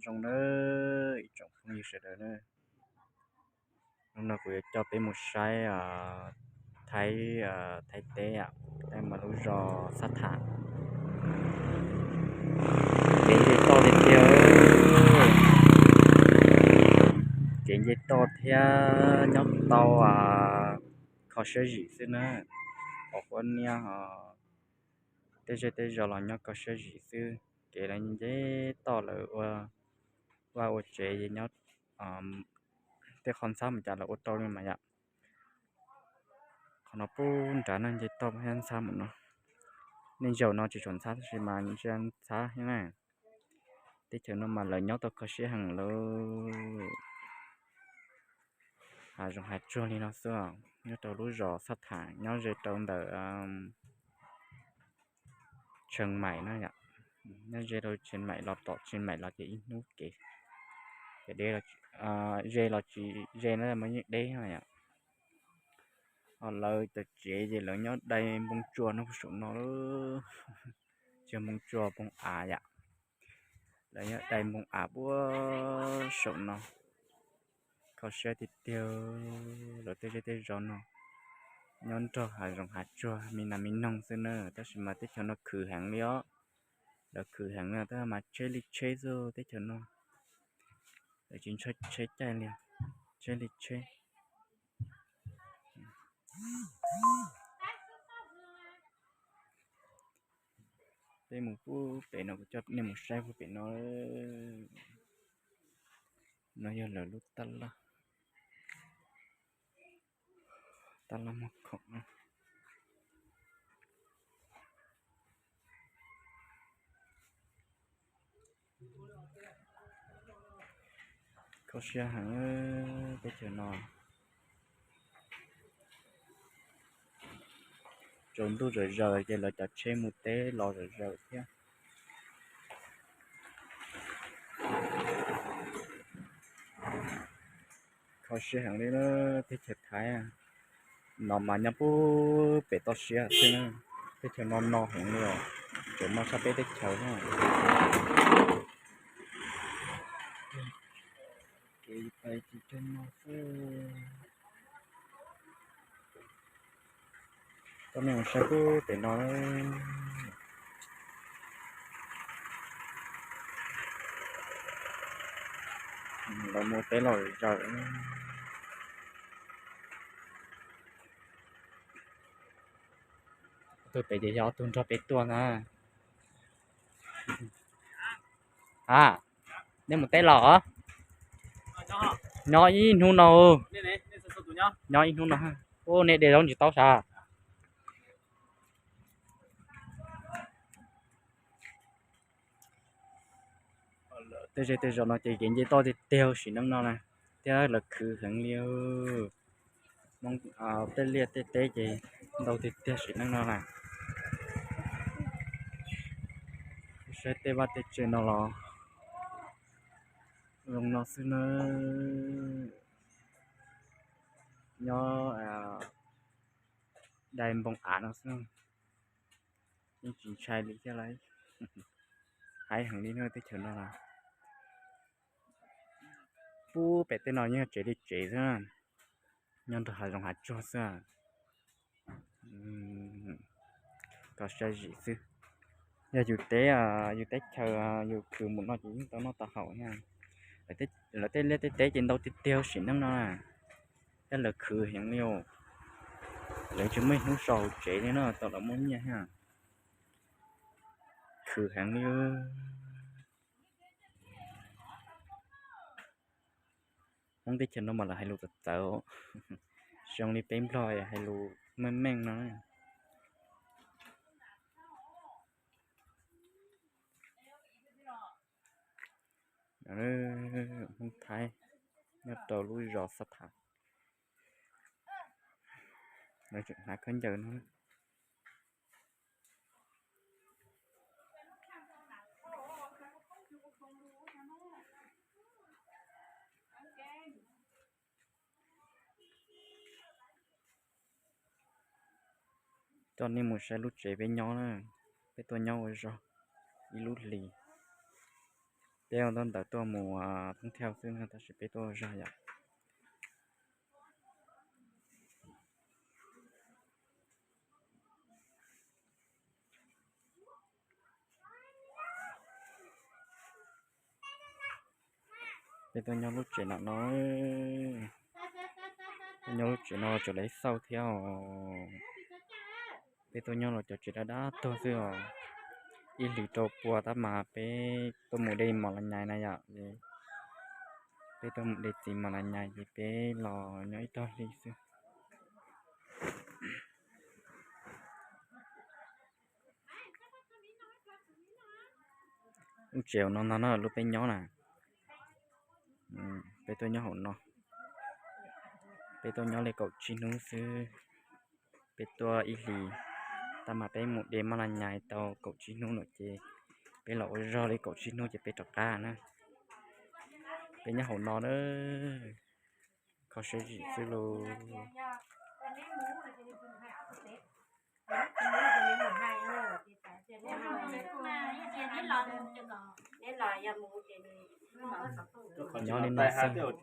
Zoo nawb ib tsoom phooj ywg sawv daws na, hnub no kuv yuav coj peb mus saib Thaib, Thaib teb, Thaib mas lub zos Xab Tham. Kev nce toj tiag tiag, kev nce toj thiab nyob tau kho siab zim xwb na. Qhov qhuab niab ho tej zej tej zos los nyob kho siab zim xwb, kev lawv nce toj lawv ua vaj ua tsev nyob tej qhov ntxhab mas cas lawv ua rau li mas yom. Qhov no pub nrad no nce toj thiab ntxhab mus no. Nej zaum no tsis tshua ntxhab tab sis mas ntsia ntxhab thiab na. Teb chaws no mas lawv nyob tau kho siab heev lawm. Hav zoov hav tsuag li no xwb, nyob rau lub zos Xab Tham nyob ze rau ntawm Tsheej Maim na yom. Nyob ze rau Tsheej Maim los tom Tsheej Maim los ces ib hnub kev, ces deb, ze los tsis ze na mas yeej deb na yom. Ho lawv cov tsev ces lawv nyob dai npoo tsua no saum no, cov npoo tsua npoo av yom. Lawv nyob dai npoo av puag saum no. Kho siab tiag tiag, lawv tej zej tej zos no nyob nrog hav zoov hav tsuag me nas me noog xwb na, tab sis mas teb chaws no khwv heev li os. Lawv khwv heev na, tab mas tsheb li tsheb xwb teb chaws no. Lawv tsis ntshai tsheb caij li, tsheb li tsheb. Peb mus pub pem no, kuv coj nej mus saib pub pem no. No yog lawv lub taj laj, taj laj muag khoom na. Kho siab heev teb chaws no. Tsaus ntuj zawm zaws ces lawv cov tsheb mus teb los zawm zaws thiab. Kho siab heev li na, teb chaws Thaib no mas nyob pub pem toj siab xwb na. Teb chaws no no heev li os, tseem no tshaj peb teb chaws na. Kev pais tsis cog no xwb. Coj nej mus saib pub pem no. Lawv mus teb los zawm. Tus pem ces yog tus nrog peb tuaj na. A, nej mus teb los? Nyob ib hnub no. Nyob ib hnub no. Ua nej de zaub ntsis taub sav. Tej zej tej zos no ces kev nce toj tiag tiag sim neej no na, thiab lawv khwv heev li. Tej liaj tej teb ces ntau tiag tiag sim neej no na. Saib tej vaj tej tsev no los zoo no xwb na. Nyob dai npoo av no xwb, yeej tsis ntshai li thiab lauj. Haib heev li na teb chaws no los. Pub pem tej no yeej tsev li tsev xwb, nyob nrog hav zoov hav tsuag xwb. Kho siab zim xwb. Yog yus teb, yus teb chaws yus khwv mus no ces yeej tau noj tau haus thiab. Lawv tej liaj tej teb ces ntau tiag tiag sim neej no na, thiab lawv khwv heev li os. Lawv tsis muaj ib hnub so hauv tsev li no tau lawv muaj nyiaj thiab. Khwv heev li. Hmoob teb chaws no mas lawv hais lus txawv txawv, zoo li peb Nplog hais lus meej meej no. Hmoob Thaib nyob rau lub zos Xab Tham, lawv tseem hnav khaub ncaws no. Coj nej mus saib lub tsev peb nyob na, peb tuaj nyob ua zog ib lub hlis. Peb ua ntaub ntawv tuaj mus thoob thiaj xwb na, tab sis peb tuaj zog yom. Peb tuaj nyob lub tsev no no, nyob lub tsev no tseem lawv xauj thiab os. Peb tuaj nyob los cov tsev dab dab tuag xwb os. Ib hlis rau pua tab mas peb tuaj mus de mos las nyais na yom. Peb tuaj mus de txiv mos las nyais ces peb los nyob ib tog hli xwb. Lub tsev hauv no ntag no lub peb nyob na. Peb tuaj nyob hauv no, peb tuaj nyob li kaum tsib hnub xwb. Peb tuaj ib hlis tab mas peb mus de mos las nyais tau kaum tsib hnub lawm ces peb los ua zog li kaum tsib hnub ces peb rov qab na. Peb nyob hauv no na, kho siab zim xwb lauj. Nyob li no xwb.